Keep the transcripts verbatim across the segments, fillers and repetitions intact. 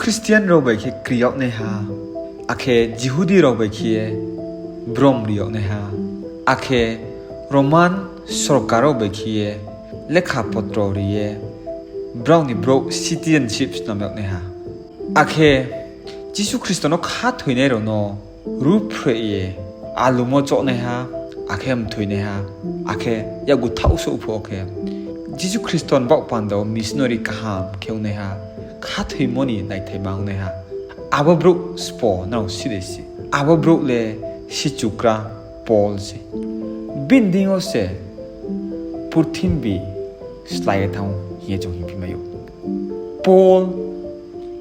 Christian rao bai khe kri yag naiha, akhe Jihudi rao bai khe ye brom ri yag naiha, akhe Roman sorkar rao bai khe ye lekha potro ri ye brao ni brouh citizenship snam yag naiha. Akhe Jisu Khristo no khathoinai rao no ruhphreh ye alum wo choh naiha, akhe mthoinaiha, akhe yakgu thaohsouh pho khe Jisu Khristo ni baoh panda wo missionary kaham khe ong naiha, khathoimo ni naithaima ong naiha. Abo brouh sbo nrao si dei se. Abo brouh le sichukra Paul se. Bini deing yo se purthimbi slái ye thanng ou hing ye chung hingphi mai ou. Paul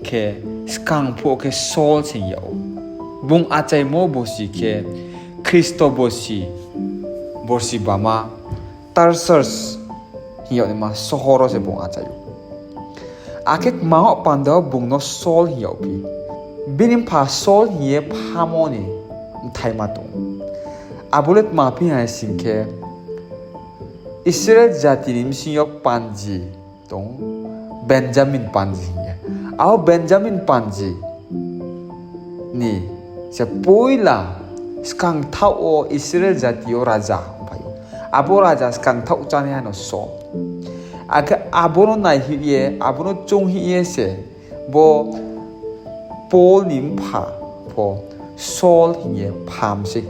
khe skang phuh khe Saul se hing yag ou. Bung achaimo borsi khe Khristo borsi, borsi bama Tarsus hing yag naima sohor wo se bung achai ou. Akhe kmang wo panda wo bung no Saul hing yagphi. Bini mpha Saul hing ye phamo ni bthaima tong ou. Abo le tma phi hai sing khe, Israel jati ni bsing yo panji tong, Benjamin panji hing ye. Abo Benjamin panji ni se poila skang thaoh wo Israel jati yo raja ongphai ou. Abo raja skang thaoh chánaiha no Saul. Akhe abo no naihih ye, abo no chounghoih ye se bo Paul ni mpha pho Saul hing ye pham sei.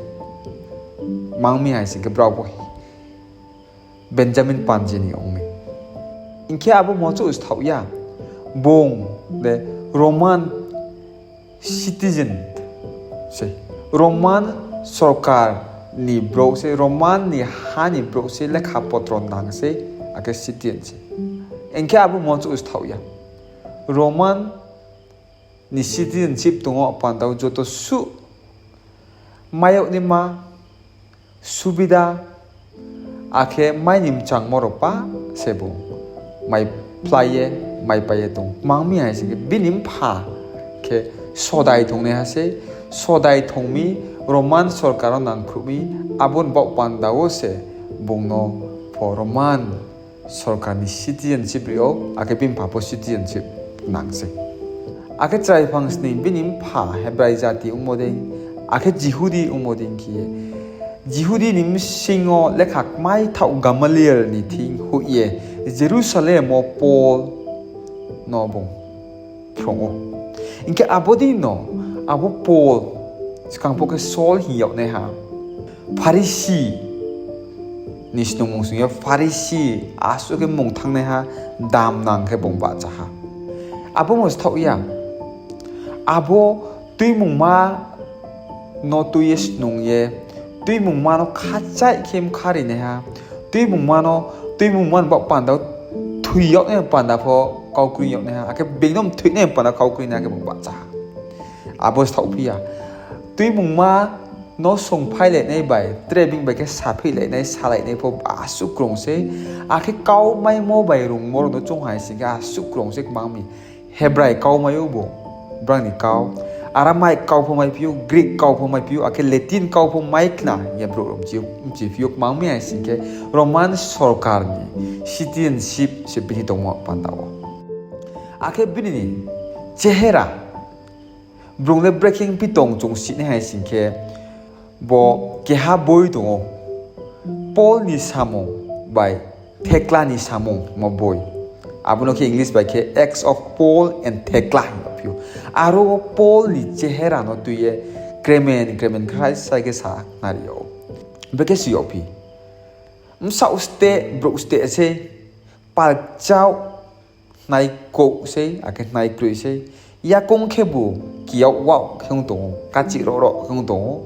Mang mi hai sing khe brao pho Benjamin panji ni ong mi. Hing khe abo mo chouh sthaoh ya. Bung le Roman citizen se. Roman sorkar ni brouh se, Roman ni ha ni brouh se, lekha potro nang se, akhe citizen se. Hing khe abo mo chouh sthaoh ya. Roman ni citizenship tong ou panda wo joto suh mai yag naima subida, akhe mai ni mchangmo rao pa se bung maiphlai ye, maipai ye tong. Mang mi hai sing khe bini mpha khe sodai thongnaiha sei, sodai thong mi Roman sorkar wo nangkhruh mi, abo ni baoh panda wo se bung no pho Roman sorkar ni citizenship ri ou, akhe bini mpha pho citizenship nang sei. Akhe chrai phang sning bini mpha Hebrai jati ongmo dei, akhe Jihudi ongmo dei khe ye, Jihudi ni bsing yo lekha kmai thaoh Gamaliel ni thing hoih ye Jerusalem wo Paul no bung phrung ou. Hing khe abo dei no, abo Paul, skang pho khe Saul hing yag naiha, Pharisi ni snungmung sing ye Pharisi asuh khe mung thanngnaiha, damnang khe bung bahcha ha. Abo mo sthaoh ya. Abo tuimungma no tui ye snung ye, tuimungma no khachaih khe mkha ri naiha, tuimungma no, tuimungma ni baoh panda wo thoi yag nai panda pho kau kroi yag naiha, akhe being no mthoinai panda kau kroi nai khe bung bahcha ha. Abo sthaohphi ya. Tuimungma no songphailainai bai, tre being bai khe saphihlainai, salainai pho asuh krung sei, akhe kau maimo bai rungmo rao no choung hai sing khe asuh krung sei kmang mi. Hebrai kau mai ou bo, brao ni kau. Aramaic kau pho maiphi ou, Greek kau pho maiphi ou, akhe Latin kau pho mai khna hing ye brouh rao mchi, mchiphi ou kmang mi hai sing khe Roman sorkar ni citizenship se bini tongmo panda wo. Akhe bini ni chehera, brung le brekhe phi tong chung sinai hai sing khe, bo keha boi tong ou, Paul ni samung bai Thekla ni samung hingmo boi. Abo no khe English bai khe Acts of Paul and Thekla hing yagphi ou. Aro wo Paul ni chehera no tui ye kremen kremen krai sai khe sa nari yag ou. Brekhe si yagphi. Bsaoh steh, brouh steh sei, palchaoh, hnai kouh sei, akhe hnai kroi sei. Yakoung khebu kiyag wag khe ong tong ou, kachih roh roh khe ong tong ou.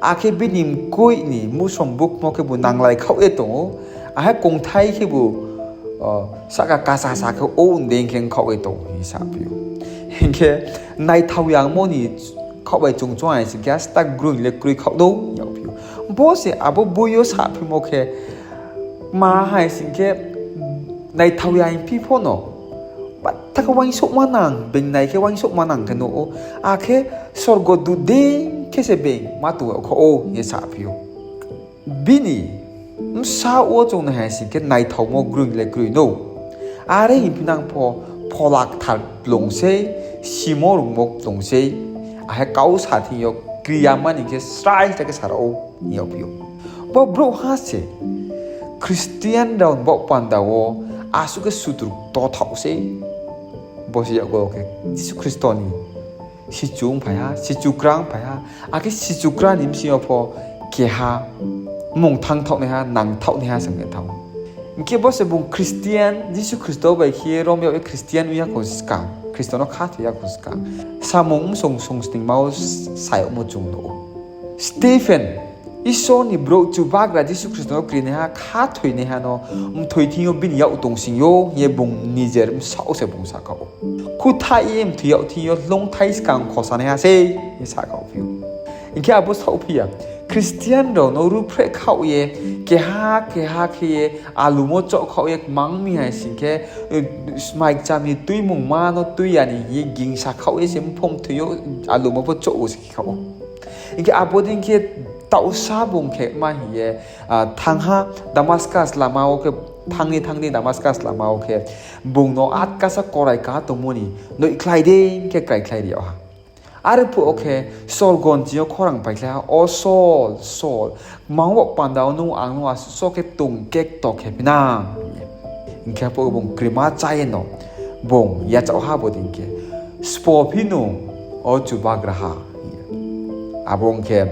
Akhe bini mkoih ni musom bukmo khebu nanglai khaoh ye tong ou. Akhe kongthai khebu, o, sahka kasasa khe ou ndeng khe ongkhaoh ye tong ou hing saphi ou. Hing khe naithao yangmo ni khaoh bai chung choung hai sing khe, asta groing le kroi khaoh nou yagphi ou. Bo se abo boi yo saphimo khe, ma hai sing khe, naithao ya hingphi pho no, batha khe uaingsouhma nang, being nai khe uaingsouhma nang khe nuh ou, akhe sorgo dut dei khe se being ma tong yag khaoh ou hing ye saphi ou. Bini bsaoh wo chung nai hai sing khe naithaomo groing le kroi nou. Are hingphi nang pho, Phola Kthar kplung sei, simo rungmo tong sei, akhe kau sa thing yo kri ya ma ni khe srai srai khe sa rao ou hing yagphi ou. Bo brouhha se Christian rao ni baoh panda wo asuh khe sutru ktor thaoh sei. Bo se yakgu khe Jisu Khristo ni sichu ongphai ha, sichu kra ongphai ha, akhe sichu kra ni bsing yo pho keha mmung thanngthaohnaiha, nangthaohnaiha se ong ye thanng ou. Hing khe bo se bung Christian, Jisu Khristo bai khe rom yag ye Christian ong ya khou skang, Khristo no khathoi ya khou skang, samung bsong sungsningma wo sa yagmo chung nuh ou. Stephen, Isor ni brouh Chubagra Jisu Khristo no krinaiha, khathoinaiha no mthoi thing yo bini yak tongsing yo hing ye bung nijer bsaoh se bung sakhaoh ou. Khuthaih ye mthoi yag thing yo hloungthai skang khosanaiha sei hing ye sakhaohphi ou. Hing khe abo saohphi ya, Christian rao no ruhphreh khaoh ye, keha keha khe ye, alumo chohkhaoh ye kmang mi hai sing khe, smai kcham ni tuimungma no tui ya ni hing ye gingsa khaoh ye se mphom thoi yo alumo pho choh wo se khe khaoh ou. Hing khe abo dei khe taohsa bung khe ma hing ye, thanng ha, Damaskas lama wo khe thanng ni thanng ni Damaskas lama wo khe bung no atkasa korai kaha tongmo ni noihkhlai dei khe kraikhlai ri yag ha. Arphuh wo khe sorgo ni ching yo khorang paikhlai ha, O Sol, Sol, kmang wo panda wo nung ang no asuh so khe tong kekto khe phi na? Hing khe arphuh bung krima chá ye no bung yachaoh ha bo dei khe, Sbo phi nung, O Chubagraha? Abo ong khe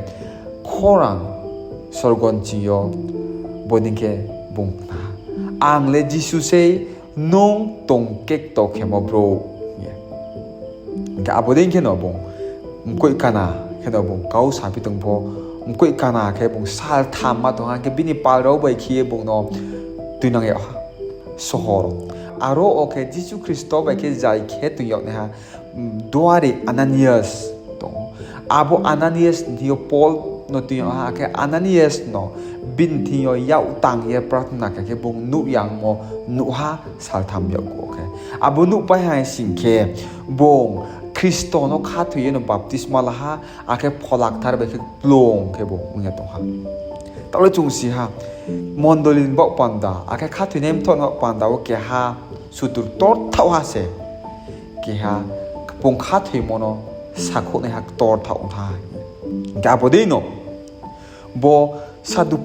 khorang sorgo ni ching yo bo dei khe bung khna ha, Ang le Jisu sei, nung tong kekto khemo brouh. Hing khe abo dei khe no bung mkoih kana khe no bung kau saphi tong pho, mkoih kana khe bung saltham ma tong ha, hing khe bini pal rao bai khe ye bung no tuinang yag ha sohor. Aro wo khe Jisu Khristo bai khe zai khe toing yag naiha, duari Ananias tong ou. Abo Ananias ni thing yo Paul no toing yag ha, akhe Ananias no bini thing yo yak tang ye prathna khe khe bung nuh yangmo nuh ha saltham yakgu wo khe. Abo nuhpai hai sing khe bung Khristo no khathoi ye no baptisma la ha, akhe Phola Kthar bai khe kplung khe bung ong ye tong ha. Taoh le chung si ha, mondoli ni baoh panda, akhe khathoinai mthoh ni baoh panda wo keha sutur ktor thaoh ha se, keha bung khathoimo no sakhouhnaiha ktor thaoh ong tha. Hing khe abo dei no bo sadu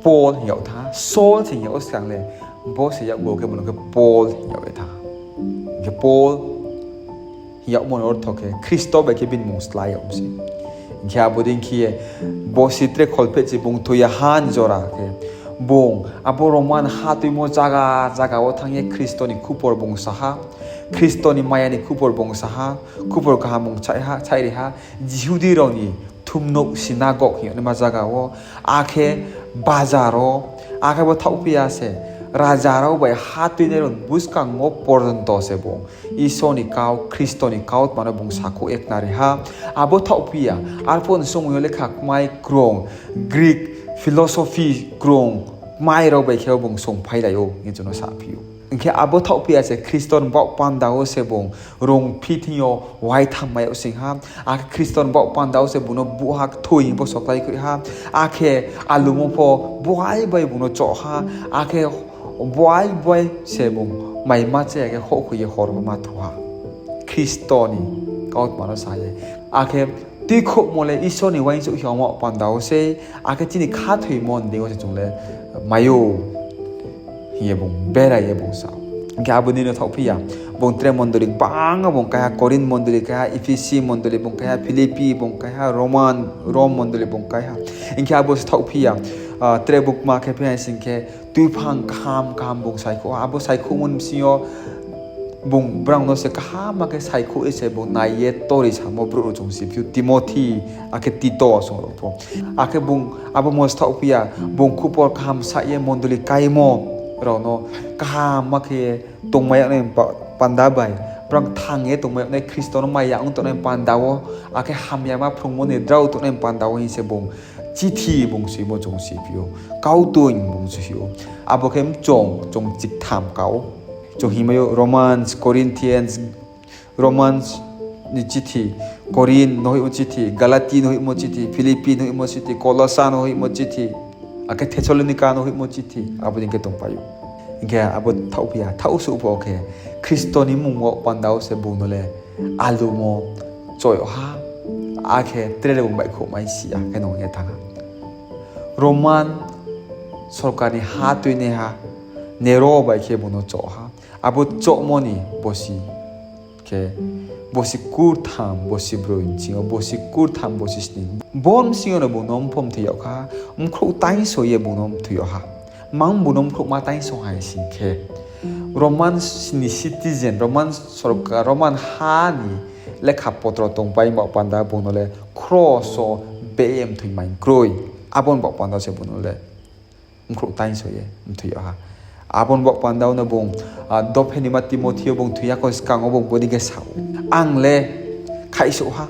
Paul hing yag tha, Sol se hing yag ou skang le, bo se yakgu khe bo no khe Paul hing yag ye tha. Hing khe Paul hing yagmo ni ortho khe Khristo bai khe bini mmung slái yag mi se. Hing khe abo dei khe ye bo si tre kholphehchi bung thoi ya ha ni jora khe bung abo Roman ha tuimo zaga zaga wo thanng ye Khristo ni khupor bung sa ha, Khristo ni maya ni khupor bung sa ha, khupor kaham bung saih ha, saihri ha, Jihudi rao ni thumnouh sinagog hing yag naima zaga wo, akhe bazar wo, akhe bo thaohphi ya se, raja rao bai ha tuinai rao ni buskang wo porjonto se bung Isor ni kau, Khristo ni kautma no bung sakhouh ye khnari ha. Abo thaohphi ya, arphuh ni somoi yo lekha kmai krung, Greek philosophy krung, kmai rao bai khe bung songphailai ou hing ye chung no saphi ou. Hing khe abo thaohphi ya se Khristo ni baoh panda wo se bung rungphi thing yo waitham mai yag sing ha. Akhe Khristo ni baoh panda wo se bung no buh ha, kthoi hing pho sokhlai khui ha. Akhe alumo pho buai bai bung no choh ha. Akhe buai buai se bung maima chá ya khe houhkhoi ye hor ma thu ha. Khristo ni kautma no sa ye. Akhe tuikhouhmo le Isor ni uaingsouh hingmo panda wo sei, akhe chini khathoimo ni deing yo se chung le mai ou hing ye bung berai ye bung sa ou. Hing khe abo ni no thaohphi ya, bung tre mondoli gbangma bung kai ha, Korinth mondoli kai ha, Ephesi mondoli bung kai ha, Philippi bung kai ha, Roman, Rom mondoli bung kai ha. Hing khe abo se thaohphi ya, tre bukma khe phi hai sing khe, tuiphang kaham kaham bung saikhouh ha. Abo saikhouhmo ni bsing yo bung brao no se kaham khe saikhouh ye se bung nai ye tori samo brouh rao chung siphi ou, Timothi, akhe Tito song rao pho. Akhe bung abo mo se thaohphi ya, bung khupor kaham sa ye mondoli kaimo rao no kaham khe tongmai yag nai panda bai, brao kthang ye tongmai yag nai, Khristo no maya ong tongnai panda wo, akhe hamyama phrungmo ni drao tongnai panda wo hing se bung chithi bung soimo chung siphi ou, kautoing bung siphi ou. Abo khe mchong chung chiktham kau. Chung hingmai ou Romans, Corinthians, Romans ni chithi, Korinth no hoihmo chithi, Galati no hoihmo chithi, Philippi no hoihmo chithi, Kolosa no hoihmo chithi, akhe Thessalonika no hoihmo chithi, abo dei khe tongpai ou. Hing khe abo thaohphi ya, thaohsouh pho khe, Khristo ni mmung wo panda wo se bung no le alumo choh yag ha, akhe tre le bung baihkhouhmai si ya khe nung ye thanng ha. Roman sorkar ni ha tuinaiha Nero bai khe bung no choh ha. Abo chohmo ni bosi khe bosi kurtham, bosi broi, bsing yo bosi kurtham, bosi sning. Bo bsing yo no bung no mphom thoi yag kha, mkhrouh taingso ye bung no mthoi yag ha. Mang bung no mkhrouhma taingso hai sing khe, Roman ni citizen, Roman sorkar, Roman ha ni lekha potro tongpai baoh panda bung no le kros wo be ye mthoi mai kroi. Abo ni baoh panda se bung no le mkhrouh taingso ye mthoi yag ha. Abo ni baoh panda wo no bung, a, dophe ni ma Timothi yo bung thoi ya kho skang wo bung bodei khe sa ou, ang le khaihsouh ha,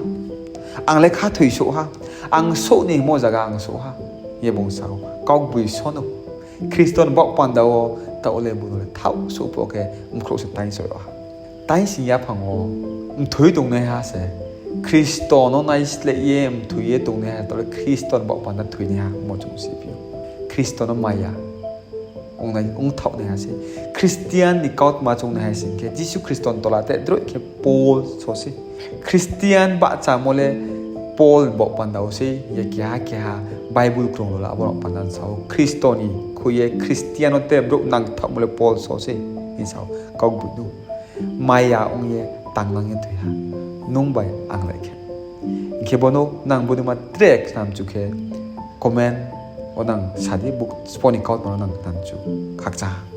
ang le khathoisouh ha, ang souh ni hingmo zaga ang souh ha, ye bung sa ou. Kaugboiso no Khristo ni baoh panda wo taoh le bung no le thaohsouh pho khe mkhrouh se taingso yag ha. Taising yaphang wo mthoi tongnaiha se, Khristo no naisleh ye mthoi ye tongnaiha taoh le Khristo ni baoh panda thoinaiha mo chung siphi ou. Khristo no maya ongnai, ongthaohnaiha se. Khristian ni kautma choungnaiha sing khe Jisu Khristo ni tola te droi khe Pol so se. Khristian bahchamo le Pol ni baoh panda wo se, ye keha keha Bible krung rao le abo ni baoh panda sa ou. Khristo ni khui ye Khristian no te brouh nangthaohmo le Pol so se, hing sa ou. Kaugboino maya ong ye tangnang ye thoi ha, nung bai ang bai khe. Hing khe bo no nang bodei ma tre khnamchu khe comment wo nang sa di, bo spo ni kautma no nang khnamchu khakchang ha.